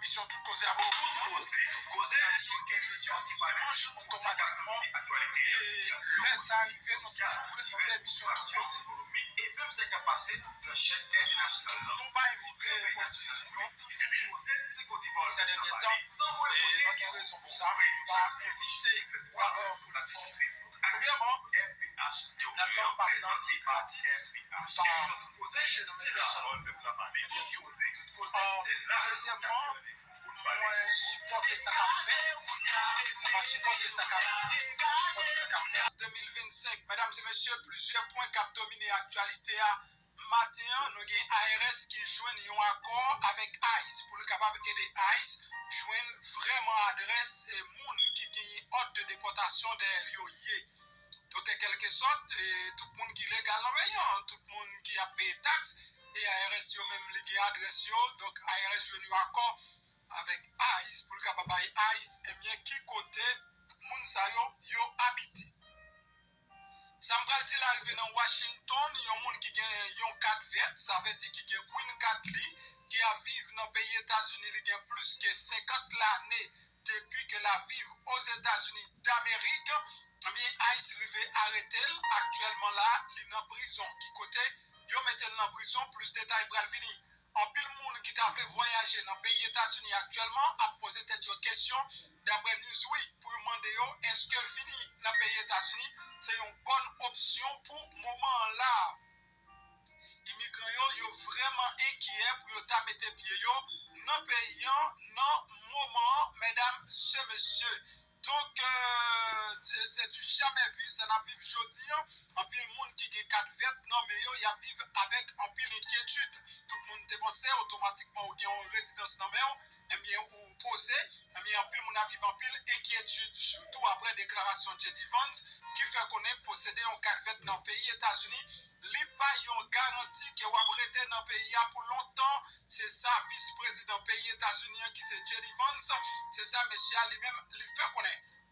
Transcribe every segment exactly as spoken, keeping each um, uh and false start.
Emisyon Tout Koze a pou ou. Tout Koze, Tout Koze, se yon emisyon ki pale sou koze k ap domine aktyalite a, sosyo, politik, sosyal, divès sitiyasyon ekonomik e menm sa k ap pase nan chèn entènasyonal lan. Nou pa envite politisyen yo. Tout Koze, se kote pawòl pèp la pale, san voye kote, pou kouri, chak samdi, fè twa zè sou platfòm Facebook ak YouTube M P H zéro un, prezante pa M P H. Emisyon Tout Koze, se la pawòl pèp la pale. Tout Koze, Tout Koze, se la nou kase randevou pou nou pale. Mwen sipòte sa k ap fèt. Mwen sipòte sa k ap, sipòte sa k ap fèt. De mil vennsenk, medam e mesye, plizyè pwen k ap domine aktyalite a. Maten an, nou gen I R S ki jwenn yon akò avèk ICE pou l kapab ede ICE jwenn vrèman adrès e moun ki genyen òd de depòtasyon dèyè l yo ye. Donk, an kèlkesòt, e, tout moun ki legal nan peyi an, tout moun ki ap peye taks, e I R S yo menm, li gen adrès yo. Donk, I R S jwenn yon akò avèk ICE pou l kapab bay ICE, ebyen, ki kote moun sa yo, yo abite. Sa m pral di la rive nan Washington, yon moun ki gen yon kat vèt, sa vle di ki gen Green Card li, ki ap viv nan peyi Etazini, li gen plis ke senkant lane depi ke l ap viv Ozetazini Damerik, ebyen, ICE rive arete l. Aktyèlman la, li nan prizon. Ki kote yo mete l nan prizon? Plis detay pral vini. Anpil moun ki ta vle vwayaje nan peyi Etazini aktyèlman ap poze tèt yo kesyon, daprè Newsweek, pou yo mande yo èske vini nan peyi Etazini se yon bòn opsyon pou moman an la. Imigran yo, yo vrèman enkyè pou yo ta mete pye yo nan peyi an nan moman an, medam e mesye. Donk, euh, se, se du jamais vu, sa n ap viv jodi an. Anpil moun ki gen kat vèt nan men yo, y ap viv avèk anpil enkyetid. Tout moun te panse otomatikman ou gen yon rezidans nan men w, ebyen, ou poze. Ebyen, anpil moun ap viv anpil enkyetid, sitou apre deklarasyon J D Vance, ki fè konnen posede yon kat vèt nan peyi Etazini, li pa yon garanti ke w ap rete nan peyi a pou lontan. Se sa vis prezidan peyi Etazini an, ki se J D Vance, se sa mesye a li menm, li fè konnen.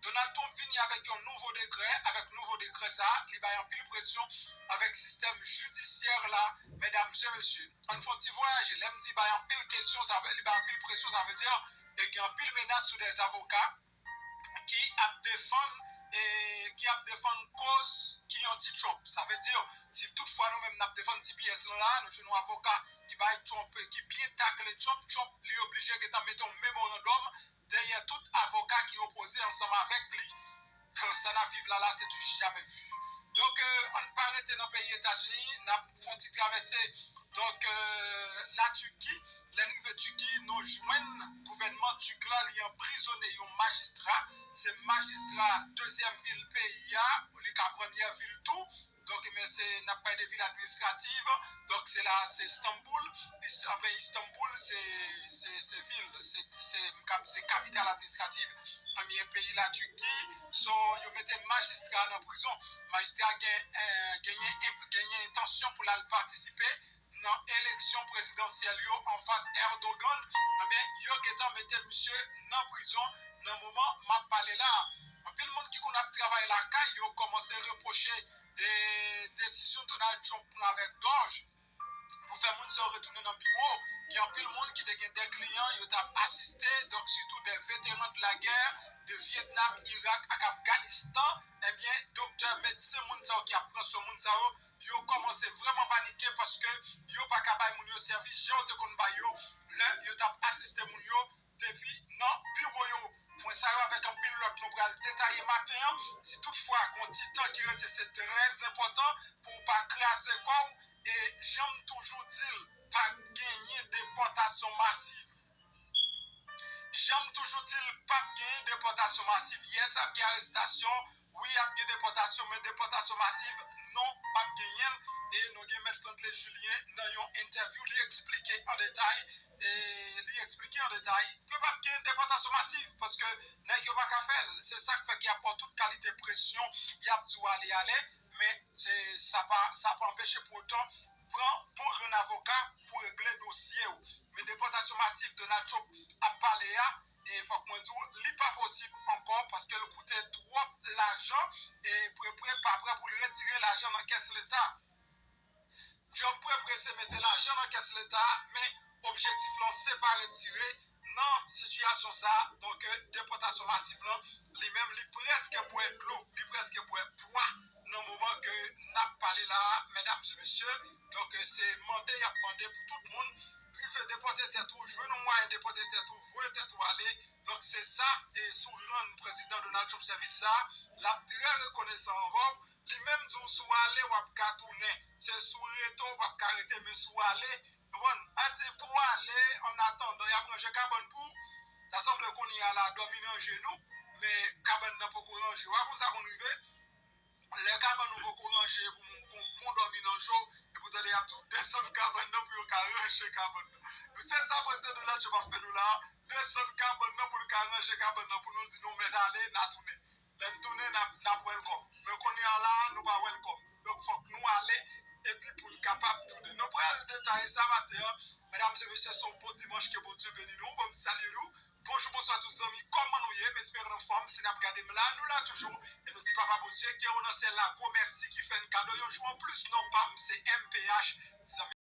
Donald Trump vini avèk yon nouvo dekrè. Avèk nouvo dekrè sa a, li bay anpil presyon avèk sistèm jidisyè la, medam e mesye. Ann fè yon ti vwayaje. Lè m di bay anpil kesyon, sa vle, li bay anpil presyon, sa vle di, e gen anpil menas sou dè avoka ki ap defann, e ki ap defann koz ki anti-Trump. Sa vle di, si toutfwa nou menm n ap defann T P S lan la, nou jwenn yon avoka ki bay Trump, ki byen takle Trump, Trump, li oblije gentan mete yon memorandòm dèyè tout avoka ki opoze ansanm avèk li. Sa n ap viv la la, se du jamais vu. Donk, euh, ann pa rete nan peyi Etazini, n ap fè yon ti travèse. Donk, euh, la Tiki, lè n rive Tiki, nou jwenn gouvènman Tik lan, li anprizone yon majistra. Se majistra dezyèm vil peyi a, li ka premyè vil tou. Donk, men se, n ap pale de vil administrativ. Donk, se la, se Istanbul. Is-, anben, Istanbul, se, se, se vil, se, se, se kapital administrativ, anben, peyi la Tiki. So, yo mete majistra nan prizon. Majistra gen, eh, genyen, genyen entansyon pou l al patisipe nan eleksyon prezidansyèl yo anfas Erdogan. Anben, yo gentan mete misye nan prizon nan moman m ap pale la. Anpil moun ki konn ap travay lakay yo kòmanse repwoche, eh, desizyon Donald Trump pran avèk Doge pou fè moun sa yo retounen nan biwo. Gen anpil moun ki te gen de kliyan yo t ap asiste, donk sitou de veteran de la guerre de Vietnam, Irak ak Afganistan. Ebyen, doktè, medsen, moun sa yo ki ap pran swen moun sa yo, yo kòmanse vrèman panike paske yo pa ka bay moun yo sèvis jan yo te konn bay yo lè yo t ap asiste moun yo depi nan biwo yo. Pwen sa yo avèk anpil lòt nou pral detaye maten an. Si toutfwa gen yon ti tan ki rete, se trè enpòtan pou w pa kraze kò w. E jan m toujou di l, p ap genyen depòtasyon masiv. Jan m toujou di l, p ap genyen depòtasyon masiv. Yès, ap gen arestasyon. Wi, ap gen depòtasyon, men depòtasyon masiv, non, p ap genyen l. E nou gen Mèt Frandley Julien nan yon entèvyou, li eksplike an detay, e li eksplike an detay ke p ap gen depòtasyon masiv, paske nèg yo pa ka fè l. Se sa k fè ke y ap ba w tout kalite presyon, y ap di w ale, ale, men se, sa pa, sa pa anpeche pou otan pran bon grenn avoka pou regle dosye w. Men depòtasyon masiv Donald Trump ap pale a, e fòk mwen di w, li pa posib ankò paske l koute twòp lajan, e pre pre pa prè pou l retire lajan nan kès leta. Trump pre pre se mete lajan nan kès leta, men objektif lan se pa retire nan sitiyasyon sa, donk, depòtasyon masiv lan, li menm, li prèske bwè dlo, li prèske bwè pwa nan moman ke n ap pale la, medam e mesye. Donk, se mande y ap mande pou tout moun rive depòte tèt ou, jwenn yon mwayen depòte tèt ou, voye tèt ou ale. Donk, se sa, e sou rann prezidan Donald Trump sèvis sa, l ap trè rekonesan anvè w. Li menm di w, si w ale, w ap ka tounen. Se si w rete, w p ap ka rete, men si w ale, konprann? A di, pou w ale, an atandan, y ap ranje kabann pou ou. Ta sanble kounye a la, dòmi nan jenou, men kabann nan poko ranje. W a konn sa konn rive? Lè kabann ou poko ranje pou moun, gon bon dòmi nan je w, epi w tande y ap di w desann kabann nan pou yo ka ranje kabann nan. Nou se sa prezidan Donald Trump ap fè nou la, desann kabann nan pou l ka ranje kabann nan pou nou, l di nou mèt ale, n a tounen. Lè n tounen, n ap, n ap welcome. Men kounye a la, nou pa welcome. Donk, fòk nou ale, epi pou n kapab tounen. Nou pral detaye sa maten an. Medam e mesye, se yon bon dimanch, ke Bondye beni nou. Bon, m salye nou. Bonjou, bonswa tout zanmi, kòman nou ye? M espere n anfòm. Si n ap gade m la, nou la toujou. E nou di Papa Bondye, ke w nan syèl la, gwo mèsi ki fè n kado yon jou anplis. Non pa m, se M P H. Zanmi